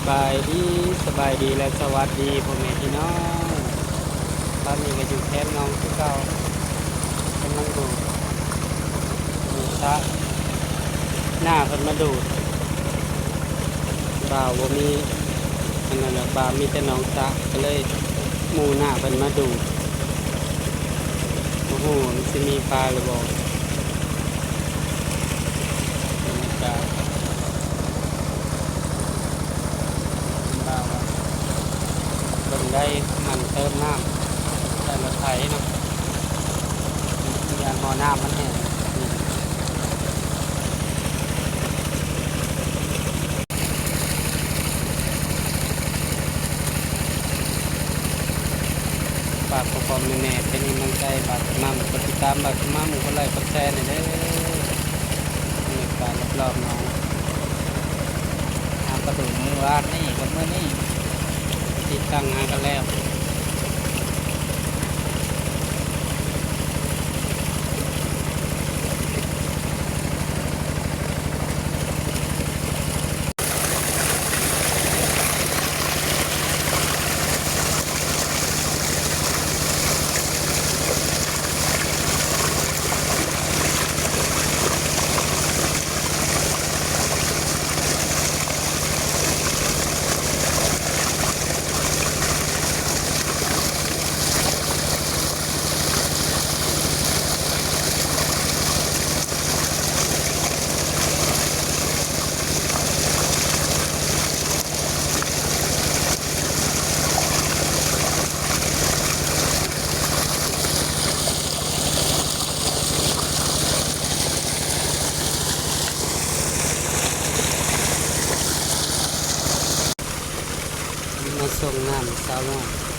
ສະບາຍດີ ສະບາຍດີ ແລະ ສະຫວັດດີພໍ່ແມ່ພີ່ນ້ອງ. ຕອນນີ້ກໍຢູ່ແຄມໜອງຄືເກົ່າ ກຳລັງດູດ ມີສະໜ້າເພິ່ນມາດູດ ບ່າວບໍ່ມີ ອັນນັ້ນແຫຼະ ບ່າວມີແຕ່ໜອງສະ ກໍເລີຍໝູ່ໜ້າເພິ່ນມາດູດ ບໍ່ຮູ້ມັນຊິມີປາຫຼືບໍ່. ບັນຍາກາດ ເບິ່ງໄດ້ ມັນເຕີມນ້ຳໃສ່ລົດໄຖເນາະ ຢ້ານໝໍ້ນ້ຳມັນແຫ້ງ. ຝາກພໍ່ໆແມ່ໆເປັນກຳລັງໃຈບ່າວສະໝ່ຳ ກົດຕິດຕາມບ່າວສະໝ່ຳ ກົດໄລກົດແຊແດ່ເດີ. ບັນຍາກາດລອບໆໜອງ ຫາປາດູກມື້ວານນີ້ກັບມື້ນີ້ ຕິດຕັ້ງຫາກັນແລ້ວ. ມາສົ່ງນ້ຳສາວນ້ອຍ